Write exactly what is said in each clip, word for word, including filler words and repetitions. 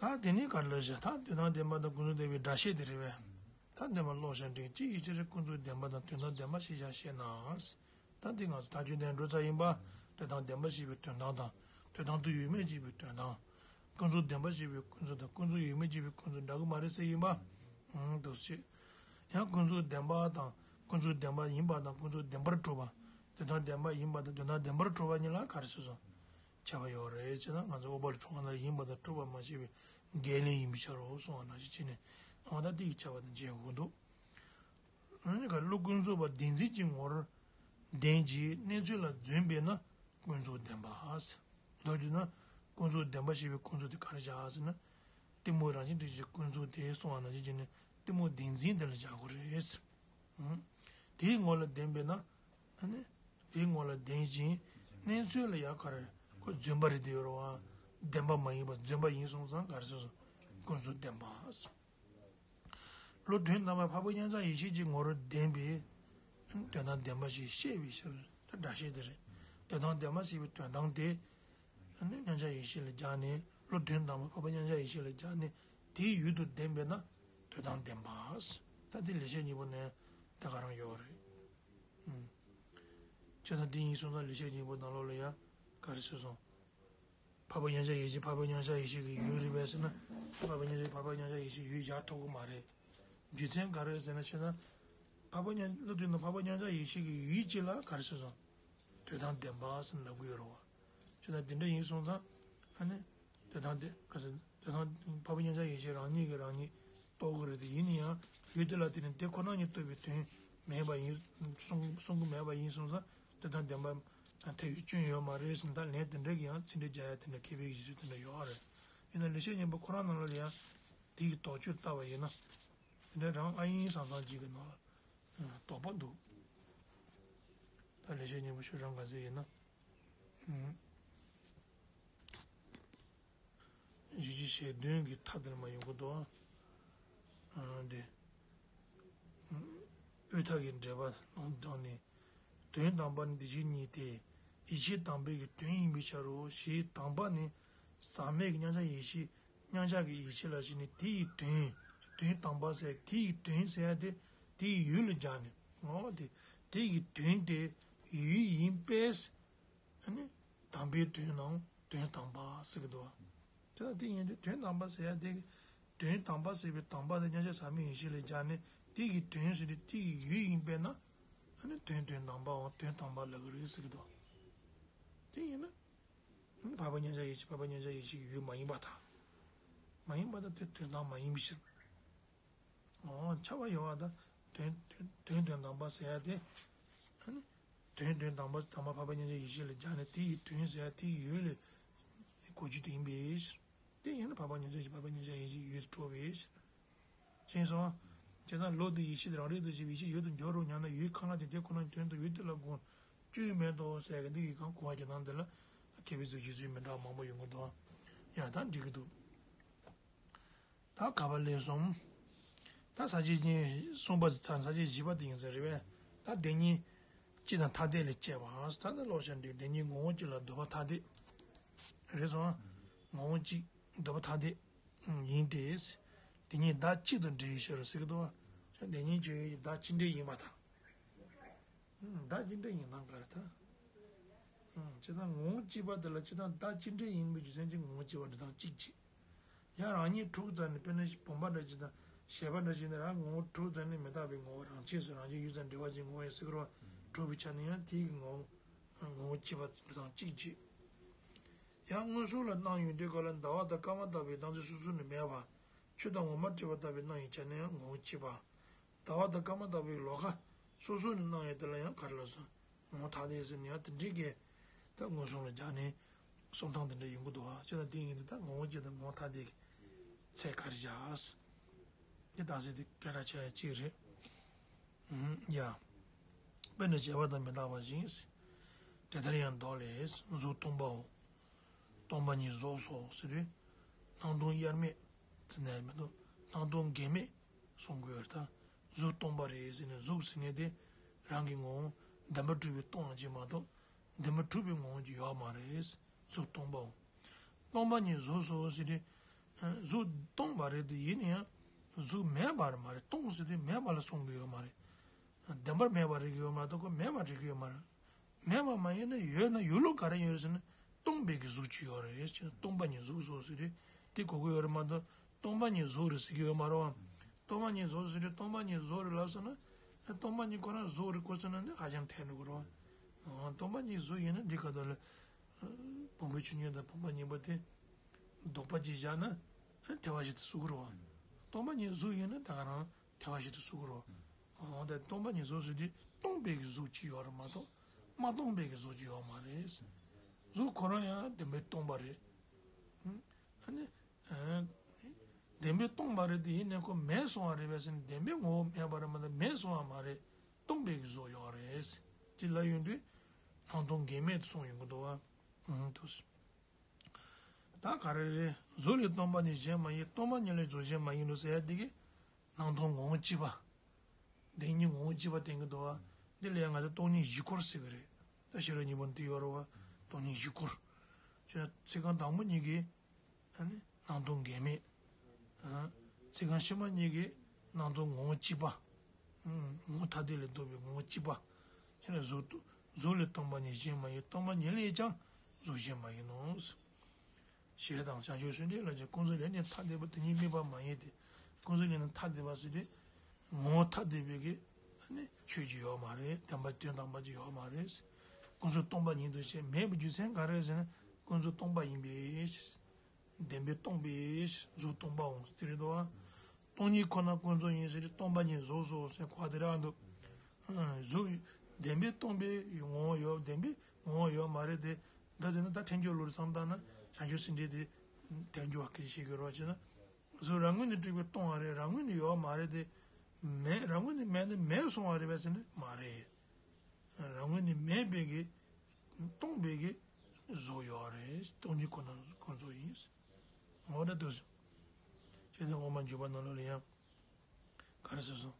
ད་དེ་ནས་ག་རེ་ལབ་ཤག་ད་དོན་དམ་བདེན་པ་དང་ཀུན་རྫོབ་བདེན་པའི་སྒྲ་བཤད་དེ་རེད་པས། ད་བདེན་པ་ཀློག་བྱ་འགྲིག་ཅི་ཡི་ཕྱིར་ཀུན་རྫོབ་བདེན་པ་དང་དོན་དམ་བདེན་པ་ཞེས་བྱ་ཤེ་ན། ད་འདི་ང་ཚོ་ད་རྒྱུན་ལྡན་འགྲོ་ཚར་ཡིན་པ། དོན་དམ་བདེན་པ་ཞེས་པའི་དོན་དམ་དང་། དོན་དམ་དུ་ཡོད་མེད་ཅེས་པའི་དོན་དམ། ཀུན་རྫོབ་བདེན་པ་ཞེས་པའི་ཀུན་རྫོབ་དང་ཀུན་རྫོབ་ཡོད་མེད་ཅེས་པའི་ཀུན་རྫོབ་འདྲ་གི་མ་རེད་ཟེར་ཡིན་པ། ཨང་། འདུག་སེ། ཡང་ཀུན་རྫོབ་བདེན་པ་དང་ཀུན་རྫོབ་བདེན་པ་ཡིན་པ་དང་ཀུན་རྫོབ་བདེན་པར་གྲུབ་པ། དོན་དམ་བདེན་པ་ཡིན་པ་དང་དོན་དམ་བདེན་པར་གྲུབ་པ་གཉིས་ལ་ག་རེ་ཟེར་སོང་། ཁྱད་པར་ཡོད་རེད་ཅེ་ན། ང་ཚོ་ཨོ་པ་ལ་གྲུབ་པ་ན་ཡིན་པ་དང་གྲུབ་པ་མ་ཤེས་པའི་འགལ་ལན་ཡིན་པའི་ཕྱིར་རོ་གསུངས་པ་ནང་བཞིན་བྱས་ནས། འོ་ད་དེ་ཡི་ཁྱད་པར་དང་འབྱེད་དགོས་འདུག་ཨ་ནི་ག་བློ་ཀུན་རྫོབ་པ་བདེན་འཛིན་གྱི་ངོར་བདེན་གྱི་གནས་ཚུལ་ལ་རྫུན་པས་ན་ཀུན་རྫོབ་བདེན་པ། མདོར་བསྡུས་ན་ཀུན་རྫོབ་བདེན་པ་ཞེས་པའི་ཀུན་རྫོབ་དེ་ག་རེ་བཞག་ཟེར་ན། གཏི་མུག་རང་བཞིན་དྲན་བྱེད་ཀུན་རྫོབ་དེ་གསུངས་པ་ནང་བཞིན་བྱས་ནས་གཏི་མུག་བདེན་འཛིན་དེ་ལ་བཞག་དགོས་རེད། ཨང་། དེའི་ངོ་ལ་བདེན་པས་ན། ཨ་ནི། དེའི་ངོ་ལ་བདེན་ཞིང་། གནས་ཚུལ་ལ་ཡང་ག་རེ། ཁོ་རྫུན་པ་རེད་དེ་ཡོད་རེད་བ། བདེན་པ་མ་ཡིན་པ་རྫུན་པ་ཡིན་སོང་ཙང་ག་རེ་ཟེར་སོང་། ཀུན་རྫོབ་བདེན་པ། བློ་དོན་དམ་པ་འཕགས་པ་མཉམ་གཞག་ཡེ་ཤེས་ཀྱི་ངོར་བདེན་པས། དོན་དམ་བདེན་པ་ཞེས་བཤད་པའི་ཕྱིར་ད་སྒྲ་བཤད་དེ་རེད། དོན་དམ་བདེན་པ་ཞེས་པའི་དོན་དམ་དེ། ཨ་ནི་མཉམ་གཞག་ཡེ་ཤེས་ལ་སྦྱར་ནས་བློ་དོན་དམ་པ་འཕགས་པ་མཉམ་གཞག་ཡེ་ཤེས་ལ་སྦྱར་ནས་དེའི་ཡུལ་དུ་ལྡན་པས་ན་དོན་དམ་བདེན་པ། ད་དེ་ལེགས་བཤད་སྙིང་པོ་ནས་ད་ག་རང་ཡོད་རེད། ཨུམ། བྱས་ཙང་དེ་ཡིན་སོང་ཙང་ལེགས་བཤད་སྙིང་པོ་ནང་ལོགས་ལ་ཡང་ག་རེ་ཟེར་སོང་། འཕགས་པ་མཉམ་གཞག་ཡེ་ཤེས་འཕགས་པ་མཉམ་གཞག་ཡེ་ཤེས་ཀྱི་ཡུལ་རེད་པས་ཟེར་ན། འཕགས་པ་མཉམ་གཞག་འཕགས་པ་མཉམ་གཞག་ཡེ་ཤེས་ཡུལ་བཞག་ཐུབ་ཀྱི་མ་རེད། རྒྱུ་མཚན་ག་རེ་ཟེར་ན་ཤེ་ན། འཕགས་པ་མཉམ་བློ་དོན་དམ་འཕགས་པ་མཉམ་གཞག་ཡེ་ཤེས་ཀྱི་ཡུལ་གཅིག་ལ་ག་རེ་ཟེར་སོང་། དོན་དམ་བདེན་པ་ཟེར་ལབ་ཀྱི་ཡོད་རེད་བ། ཅི་ལྟར་དེ་འདྲ་ཡིན་སོང་ཙང་། ཨ་ནི། དོན་དམ་དེ་ག་ཟེར། དོན་དམ་འཕགས་པ་མཉམ་གཞག་ཡེ་ཤེས་རང་ཉིད་ཀྱིས་རང་ཉིད་རྟོགས་ཀྱི་རེད་དེ། ཡིན་ན་ཡང་ཡུལ་དེ་ལ་དེ་ནི་དེ་ཁོ་ན་ཉིད་རྟོགས་པའི་དོན་མེད་པ་ཡིན། གསུང་གསུང་གི་མེད་པ་ཡིན་སོང་ཙང་དོན་དམ་བདེན་པ་ཐལ་བའི་སྐྱོན་ཡོད་མ་རེད་ཟེར། ད་ལན་དེ་འདྲ་གི་ཡང་ཚིག་འགྲེལ་རྒྱག་ཡ་དེ་འདྲ་མཁས་པའི་གཞི་ཚུལ་དེ་འདྲ་ཡོད་རེད། ཡིན་ན་ལེགས་བཤད་སྙིང་པོ་ཁོ་རང་ནང་ལ་ཡང་དེ་གི་དོགས་གཅོད་ལྟ་བ་ཡིན་ན། དེ་འདྲ་རང་ཨ་ཡིན་སང་སང་ཅིག་གི་ནང་ལ་དོགས་པ་འདུག་ད་ལེགས་བཤད་སྙིང་པོ་ཤོད་རང་ག་ཚད་ཡིན་ན། ཨུམ། གཞི་ཅན་ཞེས་དོན་གྱི་མཐའ་དེར་མ་ཡོང་གི་འདུག་ཨ་འདི། དབུས་མཐའ་གི་འགྲེལ་པ་ལུང་དྲངས་ནས། དོན་དམ་པར་འདི་ཕྱི་གཉིས་ཏེ། ཡེ་ཤེས་དམ་པའི་གི་དོན་ཡིན་པའི་ཕྱིར་རོ་ཞེས་དམ་པ་ནི་ཟག་མེད་ཀྱི་མཉམ་གཞག་ཡེ་ཤེས། མཉམ་གཞག་གི་ཡེ་ཤེས་ལ་ཞེན་ནས་དེ་ཡི་དོན། དོན་དམ་པ་ཟེར་དེ་ཡི་དོན་ཟེར་ཡ་དེ་དེ་ཡི་ཡུལ་ལ་སྦྱར་ནས། འོ་དེ་དེ་ཡི་དོན་དེ་ཡུལ་ཡིན་པས། ཨ་ནི་དམ་པའི་དོན་ནམ་དོན་དམ་པ་ཟེར་གི་འདུག་བ། དེ་ལ་དེ་ཡིན་དུས་དོན་དམ་པ་ཟེར་ཡ་དེ། དོན་དམ་པ་ཟེར་བའི་དམ་པ་དེ་མཉམ་གཞག་ཟག་མེད་ཡེ་ཤེས་ལ་སྦྱར་ནས་དེ་ཡི་དོན་ཟེར་དུས་དེ་ཡི་ཡུལ་ཡིན་པས་ན། ཨ་ནི་དོན་དོན་དམ་པའམ་དོན་དམ་པ་ལབ་གི་རེད་ཟེར་གི་འདུག་བ། དེ་ཡིན་ན། ཨ་ནི་འཕགས་པ་མཉམ་གཞག་ཡེ་ཤེས་འཕགས་པ་མཉམ་གཞག་ཡེ་ཤེས་ཀྱི་ཡུལ་མ་ཡིན་པར་ཐལ། མ་ཡིན་པར་ཐལ་དེ་དོན་དམ་མ་ཡིན་པའི་ཕྱིར། འོ་ཁྱབ་པ་ཡོད་པ་དང་དོན་དོན་དོན་དོན་དམ་པ་ཟེར་ཡ་དེ། ཨ་ནི། དོན་དོན་དམ་པ་དམ་པ་འཕགས་པ་མཉམ་གཞག་ཡེ་ཤེས་ལ་སྦྱར་ནས་དེ་ཡི་དོན་ཟེར་ཡ་དེ་ཡི་ཡུལ་ལ་གོ་རྒྱུ་དེ་ཡིན་པའི་ཕྱིར། དེ་ཡིན་ན་འཕགས་པ་མཉམ་གཞག་ཡེ་ཤེས་འཕགས་པ་མཉམ་གཞག་ཡེ་ཤེས་ཡུལ་དུ་གྲུབ་པའི་ཕྱིར། ཅེས་སོ། བྱས་ཙང་བློ་དེ་ཡེ་ཤེས་དེ་རང་རིག་ཏུ་བྱས་པའི་ཡེ་ཤེས་ཡུལ་དུ་འགྱུར་རོ་སྙམ་ན་ཡུལ་གང་ལ་ཡང་དེ་ཁོ་ན་དོན་དུ་ཡུལ་དེ་ལ་དགོངས་བཅུག་མེད་དོ་ཟེར་གི་འདི་ཡི་གང་གོ་བ་རྒྱག་སྟངས་འདི་ལ་མཁས་པའི་གཟུགས་ཀྱི་ཚུལ་མི་འདྲ་བ་མང་པོ་ཡོང་གི་འདུག་ཡང་ད་འགྲིག་གི་འདུག་ད་ག་པ་ལས་སོང་། ད་ས་བཅད་གཉིས་གསུམ་པ་དེ་ཚར། ས་བཅད་བཞི་པ་དེ་ཡིན་ས་རེད་པས། ད་བདེན་གཉིས་སྤྱི་དང་ཐ་དད་ལས་སྐྱེ་བ། ད་ནི་ཀློག་བྱ་འདི་བདེན་གཉིས་ངོ་བོ་གཅིག་ལ་འདོད་པ་ཐ་དད། རེད་སོང་། ངོ་བོ་གཅིག་འདོད་པ་ཐ་དད་ཡིན་ཏེ། དེ་གཉིས་བདག་གཅིག་ཏུ་འབྲེལ་བའི་ཕྱིར་ཟེར་གི་འདུག་བ། བདེན་གཉིས་ཀྱི་བདག་གཅིག་འབྲེལ་ཡིན་པར་ཐལ། བདག་གཅིག་འབྲེལ་ཡིན་སྟངས་ག་རེ་ད། ཨང་། སྤྱིར་བཏང་ངོ་བོ་གཅིག་པ་དེ་ལ་སྤྱིར་བཏང་བདག་གཅིག་འབྲེལ་ཡིན་པའི་རྒྱུ་མཚན་གྱིས་ངོ་བོ་གཅིག་པ་འབྲེལ་སྟངས་གཅིག་བྱེད། ཡང་རང་ཉིད་དྲུག་ཙམ་ནི་དཔེར་ན་བུམ་པ་འདྲ་ཅིག་དང་ཞལ་པ་འདྲ་ཅིག་ནི་རང་ངོ་བོ་དྲུག་ཙམ་ནི་མི་རྟག་པའི་ངོ་བོ་རང་ཆས་སུ་རང་བཞིན་ཡུལ་ཙམ་འབྲེལ་བ་ཅན་ངོ་བོ་ཡིན་ཟེར་གི་རེད་བ། དྲུག་པའི་ཆ་ནས་ཡང་དེའི་ངོ་བོ་ངོ་བོ་གཅིག་པ་འབྲེལ་སྟངས་གཅིག་བྱེད། ཡང་མངོན་སུམ་ལ་སྣང་ཡོང་དུས་སྐབས་ལ་ཟླ་བ་དང་སྐར་མ་ལྟ་བུའི་སྣང་ཚུལ་སོ་སོ་ནི་མེད་པ། ཆོས་དང་འོ་མ་འདྲེས་པ་ལྟ་བུའི་སྣང་བའི་ཆ་ནས་ཡང་ངོ་བོ་གཅིག་པ། ཟླ་བ་དང་སྐར་མ་ལྟ་བུའི་ལོགས་ཀ་སོ་སོ་ནས་སྣང་བའི་དེ་ལ་ཡང་ག་རེ་ལབ་སོང་། ངོ་བོ་ཐ་དད་ཟེར་ནས་ཡང་དེ་འདྲའི་གི་ད་མངོན་སུམ་ལ་སྦྱར་ནས་གསུང་སྟངས་དེ་འདྲ་ཡོང་གི་འདུག་བ། ཅི་ལྟར་དེ་ཡིན་དུས་ད་ངོ་བོ་གཅིག་དང་ངོ་བོ་ཐ་དད་ཀྱི་ཚད་ག་རེ་བཞག་དེ་ད་ཟེར་དེ་སྐད་གྲགས་ཆེ་ཡ་གཅིག་རེད། ཡ། དཔེར་ན་བྱས་པ་དང་མི་རྟག་པ་བཞིན། དེ་ལྟར་ཡང་མདོ་ལས་གཟུགས་སྟོང་པའོ། སྟོང་པ་ཉིད་གཟུགས་སོ་ཟེར་དུས། སྣང་སྟོང་དབྱེར་མེད་ཟེར་ནས་མི་འདུག་སྣང་སྟོང་འགལ་མེད་གསུང་དགོས་རེད་ད། གཟུགས་སྟོང་པ་རེད་ཟེར་ནས་གཟུགས་ཟེར་མཁན་དེ་རང་གི་ངོ་བོ་བདེན་པར་གྲུབ་པའི་སྟོང་ལ་བྱེད་མ་གཏོགས་བདེན་པར་གྲུབ་པའི་ངོ་བོ་ཅིག་ཡོད་མ་རེད། གཟུགས་སྟོང་པའོ། སྟོང་པ་ཉིད་གཟུགས་སོ་ཟེར་དུས། གཟུགས་སྟོང་པ་རེད་དེ། ཡིན་ན་ཡང་གཟུགས་མེད་པ་རེད་མ་རེད། སྟོང་ཟེར་དུས་མེད་པ་ལ་སོང་གི་ཡོད་མ་རེད། བདེན་པར་མེད་པ་རེད་གི་ཡོད་མ་གཏོགས་ཁོ་མེད་པ་རེད་གི་ཡོད་མ་རེད། མེད་པ་མ་ཡིན་ན་ཡོད་ན་ཡོད་ལུགས་ག་རེ་ཡོད་རེད་ཟེར་ན། སྟོང་པའི་གི་གཟུགས་ཅིག་ཡོད་རེད་ཅེས་ན། སྟོང་པ་ཉིད་གཟུགས་སོ་ཟེར་དུས་དེ་གོ་གི་ཡོད་རེད་མ་གཏོགས། སྟོང་པ་ཉིད་གཟུགས་རེད་ཟེར་གི་ཡོད་མ་རེད་བ། སྟོང་པ་ཉིད་གཟུགས་ཟེར་དུས་སྟོང་པ་ཉིད་གཟུགས་རེད་ལབ་སོང་ན། སྟོང་པ་ཉིད་ཁོ་རང་གཟུགས་རེད་གོ་སོང་ན་ནི་ཧ་ཅང་འཐད་འགྲོ་གི་རེད་བ། སྟོང་པ་ཉིད་གཟུགས་ཡིན་ན་འདི་ག་ད་ལ། བུམ་པའི་ཆོས་ཉིད་དང་བུམ་པ་གཉིས་པོ་དེ་ལྡོག་པ་ཅིག་བཞག་ན་ཐལ་བ་བཞི་དེ་གསུང་གི་རེད་བ། སྟོང་པ་ཉིད་གཟུགས་ཡིན་ན་ད་ག་རང་ཐལ་བ་བཞི་དེ་གསུང་གི་རེད་བ། འོ་ད་སྟོང་པ་ཉིད་གཟུགས་ཟེར་དུས་སྟོང་པའི་གི་གཟུགས་ཅིག་ཡོད་རེད་མ་གཏོགས་མ་སྟོང་པའི་གི་གཟུགས་ཅིག་ཡོད་མ་རེད། གཟུགས་ཁོ་རང་ཡང་བདེན་པས་སྟོང་པ་རེད། ཨ་ནི། བདེན་པས་སྟོང་པ་རེད་དེ། ཡིན་ནའི་ཁོ་མེད་སོང་བ་རེད་པས་ཟེར་ན་བདེན་པའི་ངོ་བོ་མེད་པ་རེད་མ་གཏོགས་མེད་སོང་བ་མ་རེད། སྟོང་པའི་གི་གཟུགས་ཡོད་རེད། དེ་ལ་ཡོང་དུས་སྣང་སྟོང་འགལ་མེད་དུ་གསུངས་ཡོང་གི་འདུག་བ། ཨང་དུ། ད་ག་རེ་རེད། གཟུགས་ལས་སྟོང་པ་ཉིད་གཞན་མ་ཡིན། སྟོང་པ་ཉིད་ལས་གཟུགས་གཞན་མ་ཡིན་ནོ་ཟེར་ཡ་དེ་གི་སྣང་སྟོང་ངོ་བོ་གཅིག་པ། བདེན་གཉིས་ངོ་བོ་གཅིག་པ་བསྟན་གི་འདུག་བ། འདི་ལ་ཡང་ང་ཚོ་སྟོང་ཉིད་བཞི་སྐོར་ཟེར་གི་རེད། ད་ཤེས་རབ་སྙིང་པོ་ནང་དེ་ཡོད་རེད་བ། སྟོང་ཉིད་བཞི་སྐོར། ཆོས་ཚིག་རྐང་དང་པོ་གཉིས་ཀྱིས། ཨ་ནི་སྣང་སྟོང་འགལ་མེད། ཨ། ཚིག་རྐང་ཕྱི་མ་གཉིས་ཀྱིས་སྣང་སྟོང་ངོ་བོ་གཅིག་པ། ཨ། ངོ་བོ་ཐ་དད་ལས་ལྡོག་པའི་ངོ་བོ་གཅིག་པ། དེ་ནས་གཟུགས་གཟུགས་ལས་སྟོང་པ་ཉིད་གཞན་མ་ཡིན། སྟོང་པ་ཉིད་ལས་ཀྱང་གཟུགས་གཞན་མ་ཡིན་ནོ། ཞེས་དང་། བྱང་ཆུབ་སེམས་འགྲེལ་ལ་ཀྱང་ཀུན་རྫོབ་ལས་ནི་ཐ་དད་པ་དེ་ཉིད་དམིགས་པ་མ་ཡིན་ཏེ། ཀུན་རྫོབ་ལས་ནི་ཐ་དད་པ་ཟེར་དུས་ངོ་བོ་ཐ་དད་པའི་གི་ཨ་ནི་ཆོས་ཅིག་ཡོད་མ་རེད། བདེན་པ་དོན་དམ་པ་ཅིག་ཡོད་མ་རེད། ཀུན་རྫོབ་སྟོང་པ་ཉིད་དུ་བཤད་མེད་པའི་རྒྱུ་མཚན་ག་རེ་ཟེར་ན། ཀུན་རྫོབ་སྟོང་པ་ཡིན་པས། བདེན་པས་སྟོང་པས་གཟུགས་སྟོང་པའོ་ཟེར་དུས། སྟོང་ཉིད་ཁོ་ན་ཀུན་རྫོབ་ཡིན་ཟེར་དུས་སྟོང་པ་ཉིད་གཟུགས་སོ་ཟེར་གོ་བ་དེ་རང་འདུག་གཟུགས་བདེན་པས་སྟོང་པའི་ངོ་བོ་ཡོད། བདེན་པའི་ངོ་བོ་ཡོད་མ་རེད་དེ། ད་དེ་ནི་ད་ཐལ་འགྱུར་ལུགས་བསམ་བཏང་ན་བྱང་ཆུབ་སེམས་འགྲེལ་དེ་ཐལ་འགྱུར་བ་སྐད་ཆ་བཤད་ཀྱི་རོགས་བྱས་ན། གཟུགས་རང་ངོས་ནས་གྲུབ་པའི་སྟོང་བ་རེད། རང་ངོས་ནས་ཡོད་མ་རེད་དེ། མེད་རང་ངོས་ནས་མེད་ན་མེད་སོང་བ་རེད་པས་ཟེར་ན་མ་རེད། རང་ངོས་ནས་མེད་པའི་གི་སྟོང་པའི་གི་གཟུགས་ཡོད་རེད། སྟོང་ཉིད་ཁོ་ན་ཀུན་རྫོབ་ཡིན། འོ་ད་དུ་ཞེས་དང་དབུ་མ་འཇུག་པ་ནང་ལོགས་ལ་ཡང་ག་རེ་ཟེར་སོང་།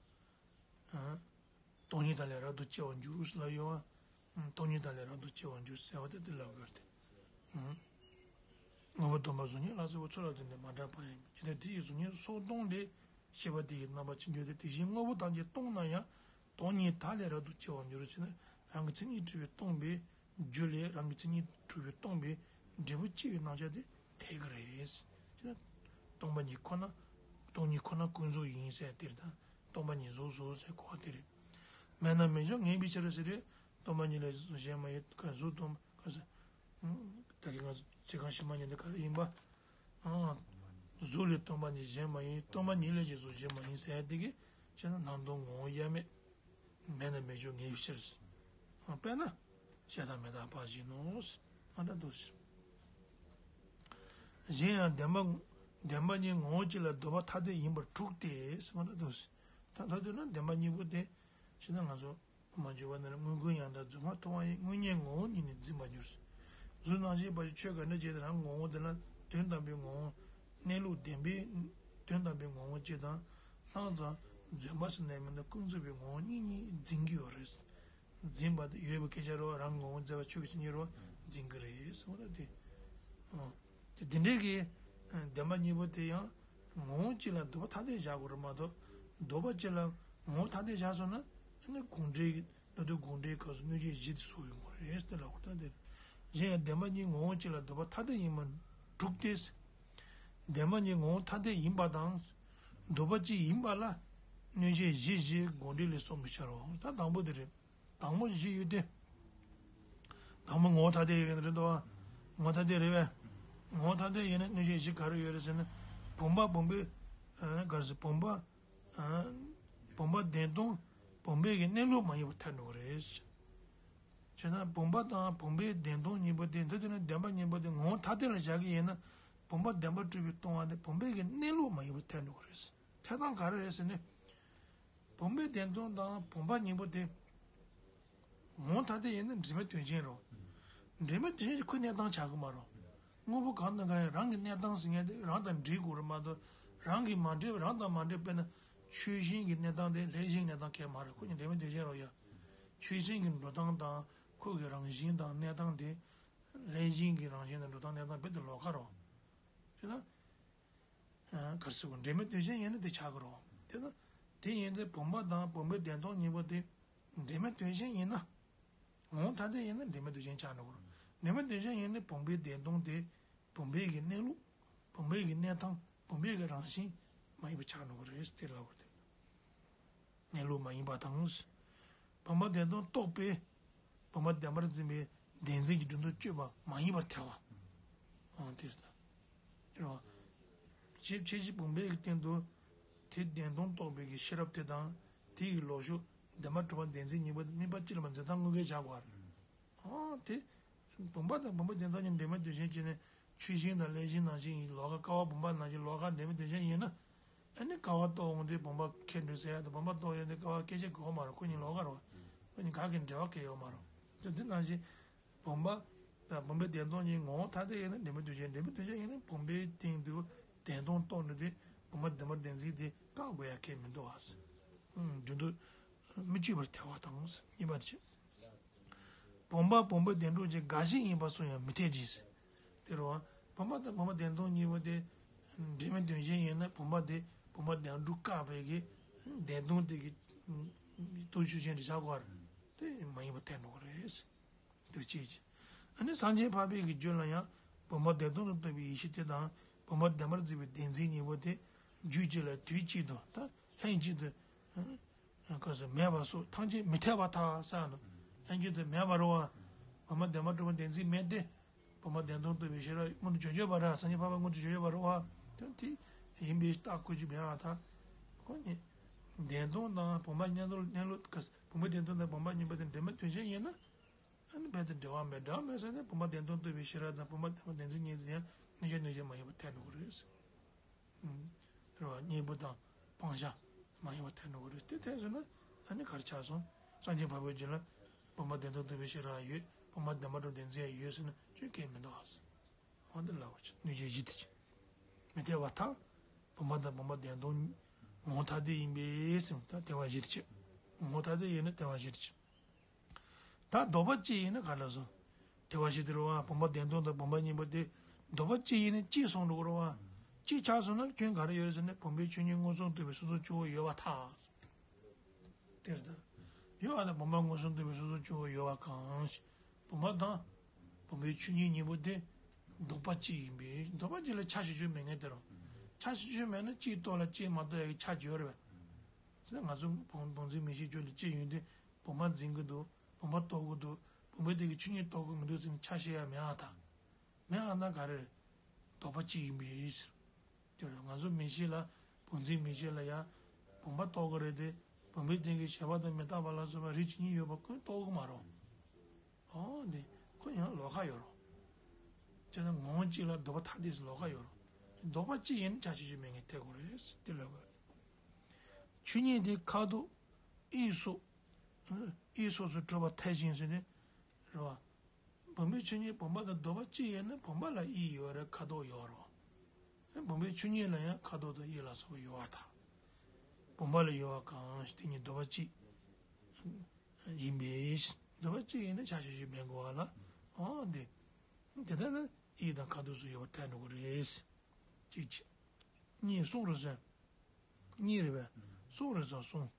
སྟོང་ཉིད་དག་ལས་རབ་ཏུ་སྐྱེ་བར་འགྱུར་ལབ་ཡོད་བ། སྟོང་ཉིད་དག་ལས་རབ་ཏུ་སྐྱེ་བར་འགྱུར་ཟེར་བ་དེ་དེ་ལབ་དགོས་ཏེ། དངོས་པོ་སྟོང་པ་གཟུགས་བརྙན་ལ་སོགས་པ་ཚུར་ལ་བརྟེན་ནས་མ་འདྲ་བ་ཡིན། ཇི་ལྟར་དེ་ཡི་གཟུགས་བརྙན་སོགས་སྟོང་ལས། ཤེས་པ་དེ་ཡི་རྣམ་པ་ཅི་འདོད་དེ། དེ་བཞིན་དངོས་པོ་ཐམས་ཅད་སྟོང་ན་ཡང་། སྟོང་ཉིད་དག་ལས་རབ་ཏུ་སྐྱེ་བར་འགྱུར་ཞེ་ན། རང་གི་མཚན་ཉིད་གྲུབ་པས་སྟོང་པའི་རྒྱུ་ལས་རང་གི་མཚན་ཉིད་གྲུབ་པས་སྟོང་པའི་འབྲས་བུ་སྐྱེ་བའི་རྣམ་གཞག་དེ་འཐད་ཀྱི་རེད། ཅེ་ན། སྟོང་པ་ཉིད་ཁོ་ན། སྟོང་ཉིད་ཁོ་ན་ཀུན་རྫོབ་ཡིན་ཟེར་དེར་དང་། སྟོང་པ་ཉིད་གཟུགས་སོ་ཟེར་གོ་བ་དེ་རེད། མེད་ན་མེད་འཇོག་ངེས་པའི་ཕྱིར་ཟེར་རེད། སྟོང་པ་ཉིད་ལས་གཟུགས་གཞན་མ་ཡིན། ག་གཟུགས་སྟོང་པ་ག་ཟེར། ད་གིན་ང་ཚོ་ཚིག་རྐང་ཕྱི་མ་གཉིས་འདི་ག་རེ་ཡིན་པ། ཨང་། གཟུགས་ལས་སྟོང་པ་ཉིད་གཞན་མ་ཡིན། སྟོང་པ་ཉིད་ལས་ཀྱང་གཟུགས་གཞན་མ་ཡིན་ཟེར་ཡ་དེ་གིས་བྱས་ན་སྣང་སྟོང་ངོ་བོ་དབྱེར་མེད། མེད་ན་མེད་འཇོག་ངེས་པའི་ཕྱིར། ཨང་། དཔེར་ན། ཤ་དང་མེ་དང་བ་བཞིན་ནོ། ཨ་ད་དོ། གཞན་ཡང་བདེན་པ། བདེན་པ་གཉིས་ངོ་བོ་གཅིག་ལ་ལྡོག་པ་ཐ་དད་ཡིན་པར་གྲུབ་སྟེ། ཨ་ད་དོ། ད་ད་དོ་ན་བདེན་པ་གཉིས་པོ་དེ། ཕྱི་ན་ང་ཚོ། མ་འཇུག་པ་ནི་དངོས་ཀུན་ཡང་དག་རྫུན་མ་མཐོང་བ་ཡིན། དངོས་གཉེན་ངོ་བོ་ཉིད་ནི་འཛིན་པར་འགྱུར། གཟུགས་སྣང་མཆེད་བར་གྱི་ཆོས་ག་འདྲ་བྱས་ཏེ་རང་ངོ་བོ་དེ་ལ་དོན་དམ་པའི་ངོ་བོ། གནས་ལུགས་བདེན་པའི་དོན་དམ་པའི་ངོ་བོ་གཅིག་དང་། སྣང་ཙམ་རྫུན་པ་ཟེར་ནས་མི་འདུག་ཀུན་རྫོབ་པའི་ངོ་བོ་གཉིས་གཉིས་འཛིན་གྱི་ཡོད་རེད། འཛིན་པ་དེ་ཡོད་པའི་སྐད་ཆ་རེད་བ། རང་ངོ་བོ་འཛིན་པ་ཆོས་ཀྱི་ཆོས་ཉིད་རེད་བ། འཛིན་གྱི་རེད་ཟེར་བ་ལ་དེ། ཨོ། དེ་འདྲའི་གི་བདེན་པ་གཉིས་པོ་དེ་ཡང་ངོ་བོ་གཅིག་ལ་ལྡོག་པ་ཐ་དད་བཞག་དགོས་རེད་མ་གཏོགས། ལྡོག་པ་གཅིག་ལ་ངོ་བོ་ཐ་དད་བཞག་སོང་ན། ཨ་ནི་དགོངས་འགྲེལ་གྱི་མདོ་སྡེ་དགོངས་འགྲེལ་སྐབས་སུ་གནོད་བྱེད་བཞི་དེ་གསུངས་ཡོང་གི་རེད་ཟེར་ལབ་དགོས། ད་དེ་གཞན་ཡང་བདེན་པ་གཉིས་ངོ་བོ་གཅིག་ལ་ལྡོག་པ་ཐ་དད་ཡིན་པར་གྲུབ་སྟེ། བདེན་པ་གཉིས་ངོ་བོ་ཐ་དད་ཡིན་པ་དང་། ལྡོག་པ་གཅིག་ཡིན་པ་ལ་གནོད་བྱེད་བཞི་ཞེས་དགོངས་འགྲེལ་ལས་གསུངས་པའི་ཕྱིར་རོ། ད་དང་པོ་དེ་རེད། དང་པོ་བཞི་ཡོད་དེ། དང་པོ་ངོ་བོ་ཐ་དད་ཡིན་རེད་དོ། ངོ་བོ་ཐ་དད་རེད་པས། ངོ་བོ་ཐ་དད་ཡིན་ན་གནོད་བྱེད་བཞི་ག་རེ་ཡོད་རེད་ཟེར་ན། བུམ་པ་བུམ་པའི། ཨ། ག་རེ་ཟེར། བུམ་པ། ཨ། བུམ་པ་བདེན་སྟོང་བུམ་པའི་གི་གནས་ལུགས་མ་ཡིན་པར་ཐལ་འགྲོ་གི་རེད། བྱས་ན་བུམ་པ་དང་བུམ་པའི་བདེན་སྟོང་གཉིས་པོ་དེ། འདི་དུས་ན་བདེན་པ་གཉིས་པོ་དེ་ངོ་བོ་ཐ་དད་ལ་བཞག་གི་ཡིན་ན། བུམ་པ་བདེན་པར་གྲུབ་པས་སྟོང་བ་དེ་བུམ་པའི་གི་གནས་ལུགས་མ་ཡིན་པར་ཐལ་འགྲོ་གི་རེད། ཐལ་སྟངས་ག་རེ་རེད་ཟེར་ན། བུམ་པའི་བདེན་སྟོང་དང་བུམ་པ་གཉིས་པོ་དེ། ངོ་བོ་ཐ་དད་ཡིན་ན་འབྲེལ་མེད་དོན་ཅན་རེད། འབྲེལ་མེད་དོན་ཅན་གྱི་ཁོའི་གནས་སྟངས་ཆགས་ཀྱི་མ་རེད། དངོས་པོ་གང་དང་གང་ཡང་རང་གི་གནས་སྟངས་ཟེར་མཁན་དེ་རང་དང་འབྲེལ་དགོས་རེད་མ་གཏོགས། རང་གིས་མ་འབྲེལ་བའི། རང་དང་མ་འབྲེལ། དཔེར་ན་ཆོས་གཞན་གྱི་གནས་སྟངས་དེ་ལྷས་གཞན་གནས་སྟངས་གང་ཡང་མ་རེད། ཁོ་གཉིས་འབྲེལ་མེད་དོན་ཅན་རེད་ཡ། ཆོས་གཞན་གྱི་འགྲོ་སྟངས་དང་ཁོ་གི་རང་བཞིན་དང་གནས་སྟངས་དེ། ལྷས་གཞན་གྱི་རང་བཞིན་དང་འགྲོ་སྟངས་གནས་སྟངས་རྦད་དེ་ལོགས་ཀ་རེད། བྱས་ན། ག་རེ་ཟེར་དགོས། འབྲེལ་མེད་དོན་གཞན་ཡིན་ན་དེ་ཆགས་ཀྱི་རེད་བ། དེ་ན་དེ་ཡིན་ཚེ་བུམ་པ་དང་བུམ་པའི་བདེན་སྟོང་གཉིས་པོ་དེ་འབྲེལ་མེད་དོན་གཞན་ཡིན་ན། ངོ་བོ་ཐ་དད་ཡིན་ན་འབྲེལ་མེད་དོན་གཞན་ཆགས་འགྲོ་གི་རེད། འབྲེལ་མེད་དོན་གཞན་ཡིན་ན་བུམ་པའི་བདེན་སྟོང་དེ་བུམ་པའི་གི་གནས་ལུགས། བུམ་པའི་གི་གནས་སྟངས། བུམ་པའི་གི་རང་བཞིན་མ་ཡིན་པ་ཆགས་འགྲོ་གི་རེད་དེ་ལབ་པ་རེད། གནས་ལུགས་མ་ཡིན་པ་དང་། བུམ་པ་བདེན་སྟོང་རྟོགས་པས་བུམ་པ་བདེན་པར་འཛིན་པའི་བདེན་འཛིན་གྱི་སྒྲོ་འདོགས་གཅོད་པ་མ་ཡིན་པར་ཐལ་བ། ཨང་དེ་རེད་ད། རེད་བ། ཕྱིས་ཕྱིས་ཕྱིས་བུམ་པའི་སྟེང་དུ་དེ་བདེན་སྟོང་རྟོགས་པའི་གི་ཤེས་རབ་དེ་དང་དེ་ཡི་ལོག་ཕྱོགས་བདེན་པར་གྲུབ་པ་བདེན་འཛིན་གཉིས་པོ་དམིགས་པ་གཅིག་ལ་མ་འཛིན་སྟངས་དངོས་འགལ་བྱ་དགོས་པ་རེད། ཨང་དེ། བུམ་པ་དང་བུམ་པ་བདེན་སྟོང་གཉིས་འབྲེལ་མེད་དོན་གཞན་བྱས་ནས་ཆུ་ཤིང་དང་ཀླད་ཤིང་ནང་བཞིན་ལོགས་ཀ་ཀ་བ་བུམ་པ་ནང་བཞིན་ལོགས་ཀ་འབྲེལ་མེད་དོན་གཞན་ཡིན་ན། ཨ་ནི་ཀ་བ་རྟོགས་འོང་དུས་བུམ་པ་ཁེགས་འགྲོ་ཟེར་ཡ་དང་བུམ་པ་རྟོགས་ཡོང་དུས་ཀ་བ་སྐད་ཆ་གོ་མ་རེད། ཁོ་གཉིས་ལོགས་ཀ་རེད་བ། ཁོ་གཉིས་ག་གི་འབྲེལ་བ་གང་ཡང་ཡོད་མ་རེད། དེ་དེ་ནང་བཞིན་བུམ་པ་དང་བུམ་པའི་བདེན་སྟོང་གཉིས་ངོ་བོ་ཐ་དད་ཡིན་ན་འབྲེལ་མེད་དོན་གཞན། འབྲེལ་མེད་དོན་གཞན་ཡིན་ན་བུམ་པའི་སྟེང་དུ་བདེན་སྟོང་རྟོགས་འགྲོ་དུས་བུམ་པ་བདེན་པར་བདེན་འཛིན་དེ་བཀག་དགོས་ཡ་གང་ཡང་མི་འདུག་བ། སྒྲོ་འདོགས་མི་གཅོད་པར་ཐལ་བ་དང་གཉིས་པ་བྱས། བུམ་པ་བུམ་པའི་བདེན་གྲུབ་ཀྱི་དགག་གཞི་ཡིན་པར་སོང་ཡང་མི་འཐད་ཅིང་། དེ་རུ་བུམ་པ་དང་བུམ་པ་བདེན་སྟོང་གཉིས་པོ་དེ་འབྲེལ་མེད་དོན་གཞན་ཡིན་ན་བུམ་པ་དེ་བུམ་པ་བདེན་གྲུབ་བཀག་པའི་གི་བདེན་སྟོང་དེ་གི་སྟོབས་ཤུགས་ཅན་དུ་བཞག་པར་དེ་མ་ཡིན་པར་ཐལ་འགྲོ་གི་རེད། དེ་གཅིག་བྱས། ཨ་ནི་སངས་རྒྱས་འཕགས་པའི་གི་རྒྱུད་ལ་ཡང་བུམ་པ་བདེན་སྟོང་དུ་རྟོགས་པའི་ཡེ་ཤེས་དེ་དང་བུམ་པ་བདེན་པར་འཛིན་པའི་བདེན་འཛིན་གཉིས་པོ་དེ་རྒྱུད་གཅིག་ལ་དུས་གཅིག་ཏུ་ད་ལྷན་ཅིག་ཏུ། ག་ཟེར་མེད་པ་སོགས་ཐམས་ཅད་མི་འཐད་པར་ཐལ་ཟེར་ནོ། ལྷན་ཅིག་ཏུ་མེད་པ་རེད་བ། བུམ་པ་བདེན་པར་གྲུབ་པ་བདེན་འཛིན་མེད་དེ། བུམ་པ་བདེན་སྟོང་རྟོགས་པའི་ཤེས་རབ་མངོན་དུ་བྱེད་དགོས་པ་རེད། སངས་རྒྱས་འཕགས་པ་མངོན་དུ་བྱེད་དགོས་པ་རེད་བ། དེ་དེ་ཡིན་པའི་རྟགས་བཀོད་རྒྱུ་མེད་པར་ཐལ། ཁོ་ནི་བདེན་སྟོང་དང་བུམ་པ་གཉིས་སྟོང་གནས་ལུགས་ག་ཟེར་བུམ་པ་བདེན་སྟོང་དང་བུམ་པ་གཉིས་པོ་དེ་འབྲེལ་མེད་དོན་གཞན་ཡིན་ན། ཨ་ནི་རྦད་དེ་འབྲེལ་བ་མེད། འབྲེལ་བ་མེད་ཟེར་ན་བུམ་པ་བདེན་སྟོང་རྟོགས་པའི་ཤེས་རབ་དང་བུམ་པ་བདེན་པར་བདེན་འཛིན་གཉིས་དེ་ཡང་གནས་ཆ་གནས་ཆ་མ་ཡིན་པར་ཐལ་འགྲོ་གི་རེད། རེད་བ། གཉེན་པོ་དང་སྤང་བྱ་མ་ཡིན་པར་ཐལ་འགྲོ་གི་རེད། དེ་ཐལ་སོང་ན་ཨ་ནི་ག་རེ་ཆགས་སོང་། སངས་རྒྱས་འཕགས་པའི་རྒྱུད་ལ་བུམ་པ་བདེན་སྟོང་རྟོགས་པའི་ཤེས་རབ་ཡོད། བུམ་པ་བདེན་པར་གྲུབ་བདེན་འཛིན་ཡོད་ཟེར་ན་ཁྱོན་གལ་མི་འདུག་ཨ། འོ་འདི་ལབ་པ་ཆགས་གནོད་བྱེད་བཞི་དེ་ཆགས། མི་འཐད་པར་ཐལ། བུམ་པ་དང་བུམ་པ་བདེན་སྟོང་ངོ་བོ་ཐ་དད་ཡིན་པས་ཟེར་ད་འཐད་པ་བཞི་དེ་ཆགས། ངོ་བོ་ཐ་དད་ཡིན་ན་འཐད་པ་བཞི་དེ་ཆགས། ད་ལྡོག་པ་གཅིག་ཡིན་ན་ག་ལ་སོང་། དེ་བ་ཞིག་དེ་རུ་བ་བུམ་པ་བདེན་སྟོང་དང་བུམ་པ་གཉིས་པོ་དེ་ལྡོག་པ་གཅིག་ཡིན་ན་གཅིག་སོང་འགྲོ་གི་རུ་བ། གཅིག་ཆགས་སོང་ན་སྐྱོན་ག་རེ་ཡོད་རེད་ཟེར་ན་བུམ་པའི་ཆོས་ཉིད་མངོན་སུམ་རྟོགས་པའི་སོ་སོ་སྐྱེ་བོ་ཡོད་པར་ཐལ། དེ་རེད་ད། ཡོད་པ་དང་བུམ་པ་མངོན་སུམ་རྟོགས་པའི་སོ་སོ་སྐྱེ་བོ་ཡོད་པ་གང་ཞིག་བུམ་པ་དང་། བུམ་པའི་ཆོས་ཉིད་གཉིས་པོ་དེ་ལྡོག་པ་གཅིག་ཡིན་པས་ལྡོག་པ་གཅིག་ལ་ཆ་ཤས་ཤིག་མེད་མཁན་དེ་རུ། ཆ་ཤས་ཤིག་མེད་ན་གཅིག་རྟོགས་ལ་གཅིག་མ་རྟོགས་ཡ་གི་ཆ་ཅིག་ཡོད་རེད་པས། ཟེར་ན་ང་ཚོ་བུམ་བུམ་འཛིན་མིག་ཤེས་རྒྱུད་ལ་སྐྱེ་ཡོང་དུས་བུམ་པ་འཛིན་གྱི་འདུག་བུམ་པ་རྟོགས་ཀྱི་འདུག་བུམ་པའི་དེ་གི་ཆོས་ཉིད་རྟོགས་ཀྱི་མི་འདུག་ཟེར་ནས་ཆ་བཞག་ཡ་མེད་ཨ་ད། མེད་ཨ་ན་ག་རེ། ལྡོག་པ་གཅིག་ཡིན་པས་ཟེར། དེ་ང་ཚོ་མིག་ཤེས་ལ་བུམ་འཛིན་མིག་ཤེས་ལ་ཡ་བུམ་པ་རྟོགས་ཀྱི་རེད་དེ། བུམ་པའི་སྟེང་གི་ཞེས་པ་དང་མི་རྟག་པ་ལ་སོགས་པ་རིགས་ཇི་སྙེད་ཡོད་པ་ཀུན་རྟོགས་ཀྱི་མ་རེད། ཨོ་འདི་ཁོ་ཡང་ལོགས་ཀ་ཡོད་རེད། བྱས་ན་ངོ་བོ་གཅིག་ལ་ལྡོག་པ་ཐ་དད་ཟེར་ལོགས་ཀ་ཡོད་རེད། ལྡོག་པ་གཅིག་ཡིན་ན་ཆ་ཤས་ཤིག་མེད་མཁན་ཐལ་དགོས་རེད་དེ་ལོས་དགོས། ཆོས་ཉིད་དེ་ཁ་དོག་དབྱིབས་སོགས་དབྱིབས་སོགས་སུ་གྲུབ་པར་ཐལ་ཞིང་ཟེར་ནས་རེད་བ། བུམ་པའི་ཆོས་ཉིད་བུམ་པ་དང་ལྡོག་པ་གཅིག་ཡིན་ན་བུམ་པ་ལ་དབྱིབས་ཡོད་རེད་ཁ་དོག་ཡོད་རེད་བ། བུམ་པའི་ཆོས་ཉིད་ལ་ཡང་ཁ་དོག་དང་དབྱིབས་ལ་སོགས་པ་ཡོད་པར་ཐལ། བུམ་པ་ལ་ཡོད་པ་གང་ཞིག་དེ་ཉིད་ལྡོག་པ་གཅིག་ཡིན་པས། ལྡོག་པ་གཅིག་ཡིན་ན་ཆ་ཤས་ཤིག་མེད་དགོས་པ་ལ། ཨོ་འདི། དེ་ལྟར་ན་དབྱིབས་དང་ཁ་དོག་སོགས་ཡོད་པར་ཐལ་འགྲོ་གི་རེད། གཅིག་བྱས། གཉིས་གསུངས་རེད་ཟེར། གཉིས་རེད་པས། གསུངས་རེད་ཟེར་གསུངས།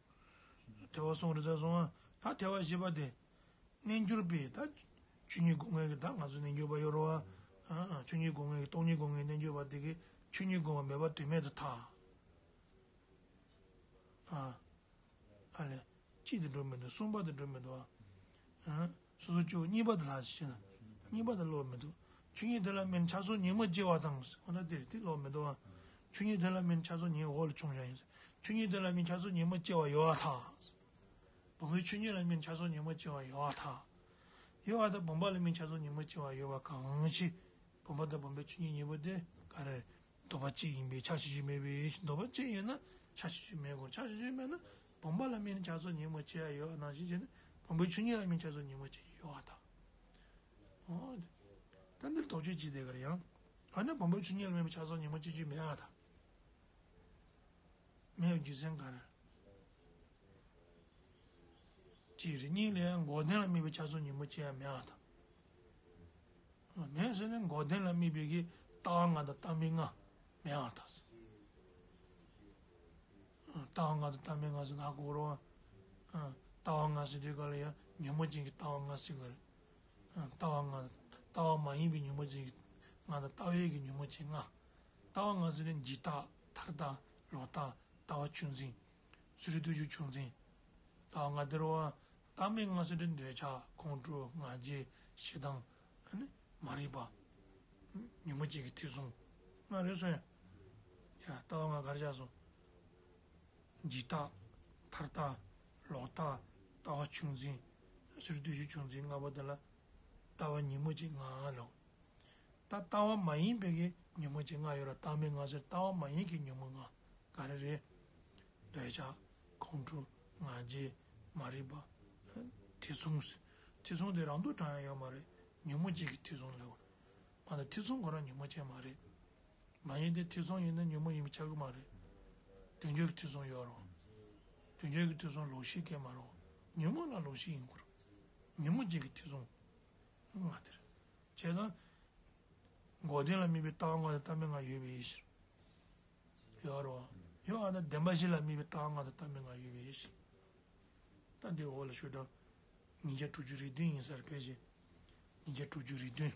དེ་བ་གསུངས་རེད་ཟེར་གསུངས་ཨ། ད་དེ་བ་བཞི་པ་དེ། རྣལ་འབྱོར་པས་ད། ཆོས་ཉིད་སྒོམ་མཁན་གྱི་ད་ང་ཚོ་རྣལ་འབྱོར་པ་ཡོད་རེད་བ། ཨ་ཆོས་ཉིད་སྒོམ་མཁན་གྱི་སྟོང་ཉིད་སྒོམ་མཁན་རྣལ་འབྱོར་པ་དེ་གིས་ཆོས་ཉིད་སྒོམ་པ་མེད་པ་དོན་མེད་དུ་ཐལ། ཨ། ཨ་ལས། གཅིག་དེ་འགྲོ་མི་འདུག་གསུམ་པ་དེ་འགྲོ་མི་འདུག་ཨ། སོ་སོ་སྐྱེ་བོ་གཉིས་པ་དེ་ལྷག་ཅིག་བྱས་ན། གཉིས་པ་དེ་ལོག་མི་འདུག་ཆོས་ཉིད་དེ་ལ་དམིགས་ནས་ཆགས་སོགས་ཉོན་མོངས་སྐྱེ་བ་དང་། འོ་ན་དེ་རེད་དེ་ལོག་མི་འདུག་ཨ། ཆོས་ཉིད་དེ་ལ་དམིགས་ནས་ཆགས་སོགས་ཉོན་འོག་ལ་ཆུང་བཞག་ཡིན། ཆོས་ཉིད་དེ་ལ་དམིགས་ནས་ཆགས་སོགས་ཉོན་མོངས་སྐྱེ་བ་ཡོད་པར་ཐལ། བུམ་པའི་ཆོས་ཉིད་ལ་དམིགས་ནས་ཆགས་སོགས་ཉོན་མོངས་སྐྱེ་བ་ཡོད་པར་ཐལ། ཡོད་པ་དང་བུམ་པ་ལ་དམིགས་ནས་ཆགས་སོགས་ཉོན་མོངས་སྐྱེ་བ་ཡོད་པ་གང་ཞིག་བུམ་པ་དང་བུམ་པའི་ཆོས་ཉིད་གཉིས་པོ་དེ་ག་རེ། ལྡོག་པ་གཅིག་ཡིན་པས་ཆ་ཤས་ཤིག་མེད་པས་ལྡོག་པ་གཅིག་ཡིན་ན་ཆ་ཤས་ཤིག་མེད་དགོས། ཆ་ཤས་ཤིག་མེད་ན་བུམ་པ་ལ་དམིགས་ནས་ཆགས་སོགས་ཉོན་མོངས་སྐྱེ་ཡ་ཡོད་པ་ནང་བཞིན་བྱས་ནས་བུམ་པའི་ཆོས་ཉིད་ལ་དམིགས་ནས་ཆགས་སོགས་ཉོན་མོངས་སྐྱེ་ཡ་ཡོད་པར་ཐལ། འོ། ད་འདིར་དོགས་གཅོད་བྱེད་དེ་ག་རེ་ཡང་། ཨ་ནི་བུམ་པའི་ཆོས་ཉིད་ལ་དམིགས་པའི་ཆགས་སོགས་ཉོན་མོངས་སྐྱེ་རྒྱུ་མེད་པར་ཐལ། མེད་པའི་རྒྱུ་མཚན་ག་རེ། གཅིག་རེད། གཉིས་ལ་ཡང་འགོག་བདེན་ལ་དམིགས་པའི་ཆགས་སོགས་ཉོན་མོངས་སྐྱེ་ཡ་མེད་པར་ཐལ། མེད་ཟེར་ན་འགོག་བདེན་ལ་དམིགས་པའི་གི་རྟགས་ལྔ་དང་རྟགས་མིན་ལྔ་མེད་པར་ཐལ། ལྟ་བ་ལྔ་དང་ལྟ་མིན་ལྔ་ཟེར་ན་ཧ་གོ་རོ། ཨ། ལྟ་བ་ལྔ་ཟེར་དུས་ག་ལ་ཡང་ཉོན་མོངས་ཅན་གྱི་ལྟ་བ་ལྔ་ཟེར་གི་རེད། ཨ། ལྟ་བ་ལྔ། ལྟ་བ་མ་ཡིན་པའི་ཉོན་མོངས་ཅན་གྱི་ལྔ་དང་ལྟ་བའི་གི་ཉོན་མོངས་ཅན་ལྔ། ལྟ་བ་ལྔ་ཟེར་ན་འཇིག་ལྟ། ཐར་ལྟ། ལོག་ལྟ། ལྟ་བ་ཆུང་འཛིན། ཕྱི་རོལ་བསྟན་བཅོས་ཆུང་འཛིན། ལྟ་བ་ལྔ་དེ་རེད་བ། ལྟ་མིན་ལྔ་ཟེར་དུས་འདོད་ཆགས། ཁོང་ཁྲོ། ང་རྒྱལ། ཞེ་སྡང་། ཨ་ནི་མ་རིག་པ། ཉོན་མོངས་ཅན་གྱི་ཐེ་ཚོམ། ལྔ་རེད་སོང་ཡ། ཡ། ལྟ་བ་ལྔ་ག་རེ་ཆགས་སོང་། འཇིག་ལྟ། ཐར་ལྟ། ལོག་ལྟ། ལྟ་བ་ཆུང་འཛིན། ཕྱི་རོལ་བསྟན་བཅོས་ཆུང་འཛིན་ལྔ་པོ་དེ་ལ་ལྟ་བ་ཉོན་མོངས་ཅན་ལྔ་ལབ། ད་ལྟ་བ་མ་ཡིན་པའི་གི་ཉོན་མོངས་ཅན་ལྔ་ཡོད་ར། ལྟ་མིན་ལྔ་ཟེར་ལྟ་བ་མ་ཡིན་གྱི་ཉོན་མོངས་ལྔ་ག་རེ་རེད། འདོད་ཆགས། ཁོང་ཁྲོ། ང་རྒྱལ། མ་རིག་པ། ཐེ་ཚོམ། ཐེ་ཚོམ་དེ་རང་སྡུག་གྲངས་ཡང་ཡོད་མ་རེད། ཉོན་མོངས་ཅན་གྱི་ཐེ་ཚོམ་ལབ། མ་གཏོགས་ཐེ་ཚོམ་ཁོ་རང་ཉོན་མོངས་ཅན་མ་རེད། མ་ཡིན་ཏེ། ཐེ་ཚོམ་ཡིན་ན་ཉོན་མོངས་ཡིན་པ་ཆགས་ཀྱི་མ་རེད། དོན་འགྱུར་གྱི་ཐེ་ཚོམ་ཡོད་རེད། དོན་འགྱུར་གྱི་ཐེ་ཚོམ་ལོག་ཤེས་སྐད་མ་རེད། ཉོན་མོངས་ལ་ལོག་ཤེས་ཡིན་དགོས་རེད། ཉོན་མོངས་ཅན་གྱི་ཐེ་ཚོམ། ང་དེར། བྱས་ཙང་། འགོག་བདེན་ལ་དམིགས་པའི་ལྟ་བ་ལྔ་དང་ལྟ་མིན་ལྔ་ཡོད་པའི་ཕྱིར། ཡོད་རེད། ཡོད་ཨ། ད་བདེན་པ་བཞི་ལ་དམིགས་པའི་ལྟ་བ་ལྔ་དང་ལྟ་མིན་ལྔ་ཡོད་པའི་ཕྱིར། ད་འདི་འོག་ལ་ཞུ་དྲང་། ཉིས་བརྒྱ་དྲུག་ཅུ་རེ་བདུན་ཡིན་ས་རེད། ཕལ་ཆེར་ཉིས་བརྒྱ་དྲུག་ཅུ་རེ་བདུན།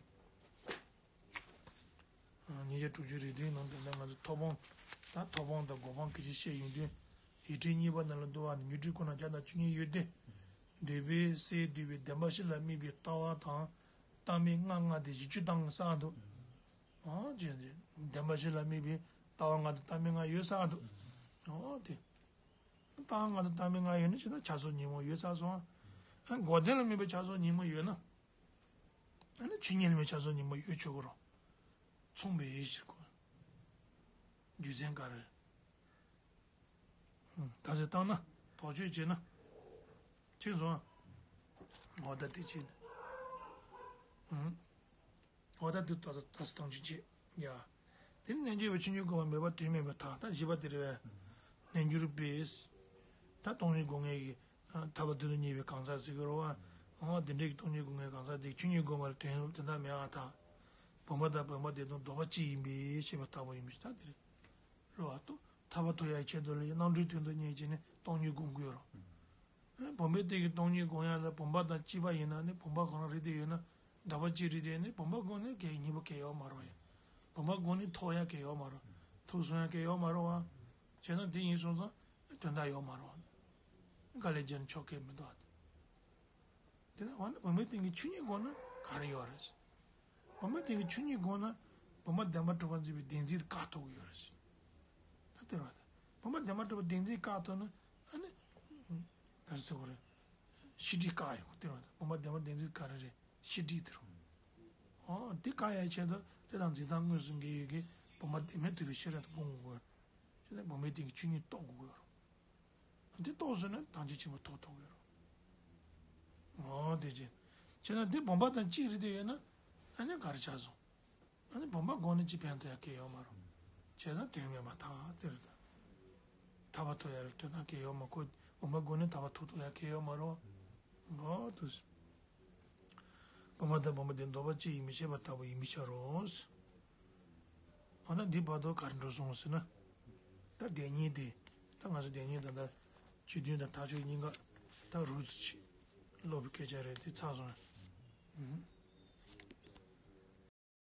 ཉིས་བརྒྱ་དྲུག་ཅུ་རེ་བདུན་ནང་དེ་འདྲ་ང་ཚོ་ཐོབ་དབང་། ད་ཐོབ་དབང་དང་གོ་འཕང་སྐད་ཆ་བཤད་ཡོང་དུས། ཡིག་ཕྲེང་གཉིས་པ་ནང་ལ་འདུལ་བ་ནི་ཉུང་འཕྲི་ཀུན་ལ་བརྒྱ་དང་བཅུ་གཉིས་ཡོད་དེ། འདོད་པའི་སེལ་འདོད་པའི་བདེན་པ་བཞི་ལ་དམིགས་པའི་ལྟ་བ་དང་། ལྟ་མིན་ལྔ་ལྔ་སྟེ་བཞི་བཅུ་དང་གསུམ་འདུག། ཨོ་ཅེ་ཅེ། བདེན་པ་བཞི་ལ་དམིགས་པའི་ལྟ་བ་ལྔ་དང་ལྟ་མིན་ལྔ་ཡོད་གསུམ་འདུག། ཨོ་དེ། ལྟ་བ་ལྔ་དང་ལྟ་མིན་ལྔ་ཡོད་ནི་ཅི་ན་ཆགས་སོགས་ཉོན་མོངས་ཡོད་ཚར་སོང་། ཨ། འགོག་བདེན་ལ་དམིགས་པའི་ཆགས་སོགས་ཉོན་མོངས་ཡོད་ན། ཨ་ནི་ཆོས་ཉིད་ལ་དམིགས་པའི་ཆགས་སོགས་ཉོན་མོངས་ཡོད་ཆོག་གི་རེད། མཚུངས་པའི་ཕྱིར་གོ། རྒྱུ་མཚན་ག་རེ། ད་ཟེར་བཏང་ན། དོགས་གཅོད་བྱས་ན། ཁྱེད་ཚོ། འོ་ད་དེ་བྱས་ན། འོ་ད་དེ་ད་ད་སྟངས་ཅིག་བྱེད། ཡ། དེ་ནི་རྣལ་འབྱོར་པའི་ཆོས་ཉིད་བཀོད་པ་མེད་པར་དོན་མེད་པར་ཐལ། ད་བཞི་པ་དེ་རེད་པས། རྣལ་འབྱོར་པས། ད་སྟོང་ཉིད་སྒོམ་མཁན་གྱི། ཐར་པ་དོན་དུ་གཉེར་བའི་གང་ཟག་ཟེར་གྱི་རེད་པ། འོ་དེ་འདྲའི་སྟོང་ཉིད་སྒོམ་མཁན་གང་ཟག་དེ་ཆོས་ཉིད་བཀོད་པ་ལ་དོན་དོན་དག་མེད་པར་ཐལ། བུམ་པ་དང་བུམ་པ་དེ་དང་ལྡོག་པ་གཅིག་ཡིན་པའི་ཤེས་པ་ལྟ་བུ་ཡིན་པའི་ཕྱིར་ད་དེ་རེད། རེད་པ། ཐར་པ་ཐོབ་ཡག་ཆེད་དུ་ལ་རྣམ་གྲོལ་དོན་དུ་གཉེར་བྱས་ནས་སྟོང་ཉིད་སྒོམ་གྱི་ཡོད་རེད། བུམ་པའི་སྟེང་གི་སྟོང་ཉིད་སྒོམ་ཡག་ལ་བུམ་པ་དང་གཅིག་པ་ཡིན་ན་ནི་བུམ་པ་གང་རང་རིག་བསྡད་ཡོད་ན། འདྲ་པར་གཅིག་རིག་བསྡད་ནི་བུམ་པ་སྒོམ་ནི་གལ་སྙིང་པོ་གལ་ཡོད་མ་རེད་པ་ཡ། བུམ་པ་སྒོམ་ནི་ཐོབ་ཡག་གལ་ཡོད་མ་རེད། ཐུགས་སུན་ཡག་གལ་ཡོད་མ་རེད་པ། བྱས་ཙང་དེ་ཡིན་སོང་ཙང་དོན་དག་ཡོད་མ་རེད་པ། དཀའ་ལས་བརྒྱབ་ན་ཆོག་གི་མི་འདུག་པ། དེ་ལ་འོ་ན་བུམ་པའི་སྟེང་གི་ཆོས་ཉིད་སྒོམ་ན་ག་རེ་ཡོད་རེད། བུམ་པའི་སྟེང་གི་ཆོས་ཉིད་སྒོམ་ན་བུམ་པ་བདེན་པར་གྲུབ་པར་འཛིན་པའི་བདེན་འཛིན་བཀག་ཐུབ་ཀྱི་ཡོད་རེད། ད་དེ་རེད་པ། བུམ་པ་བདེན་པར་གྲུབ་པའི་བདེན་འཛིན་བཀག་ཐུབ་ན་ཨ་ནི། ག་རེ་ཟེར་དགོས་རེད། ཤེས་སྒྲིབ་བཀག་ཡོང་གི། དེ་རེད་པ། བུམ་པ་བདེན་པར་བདེན་འཛིན་ག་རེ་རེད། ཤེས་སྒྲིབ་དེ་རེད། ཨོ་དེ་བཀག་ཡག་ཆེད་དུ་དེ་དང་འཛིན་སྟངས་དངོས་སུ་འགལ་ཡོད་ཀྱི་བུམ་པ་བདེན་མེད་རྟོགས་པའི་ཤེས་རབ་ཏུ་སྒོམ་དགོས། ཁྱེད་ནི་བུམ་པའི་སྟེང་གི་ཆོས་ཉིད་རྟོགས་དགོས་ཀྱི་ཡོད་རེད། འདི་རྟོགས་ཟིན་ན་དམ་ཆོས་ཆེན་པོ་ཐོབ་ཐུབ་ཀྱི་ཡོད་རེད། འོ་དེ་བྱས། བྱས་ན་འདི་བུམ་པ་དང་གཅིག་རིག་བསྡད་ཡོད་ན་ཨ་ནི་ག་རེ་ཆགས་སོང་། ཨ་ནི་བུམ་པ་སྒོམ་ནི་ཅི་ཕན་ཐོགས་ཡག་གལ་ཡོད་མ་རེད། བྱས་ཙང་དོན་མེད་པར་ཐལ་དེ་རེད་ད། ཐར་པ་ཐོབ་ཡག་ལ་དོན་དག་གལ་ཡོད་མ་རེད། བུམ་པ་སྒོམ་ནི་ཐར་པ་ཐོབ་ཐུབ་ཡག་གལ་ཡོད་མ་རེད། འོ་དེ། བུམ་པ་དང་བུམ་པ་དེ་ལྡོག་པ་གཅིག་ཡིན་པའི་ཤེས་པ་ལྟ་བུ་ཡིན་པའི་ཕྱིར་རོ། འོ་ན་འདི་བར་དུ་ག་རེ་འགྲོ་སོང་ཟེར་ན། ད་བདེན་གཉིས་དེ། ད་ང་ཚོ་བདེན་གཉིས་དང་ད་སྤྱི་དོན་དང་མཐའ་དཔྱོད་གཉིས་ཀ་ད་རུབ་ཙམ་ཅིག་སློབ་པའི་སྐད་ཆ་རེད་དེ་ཚར་སོང་། ཨུ།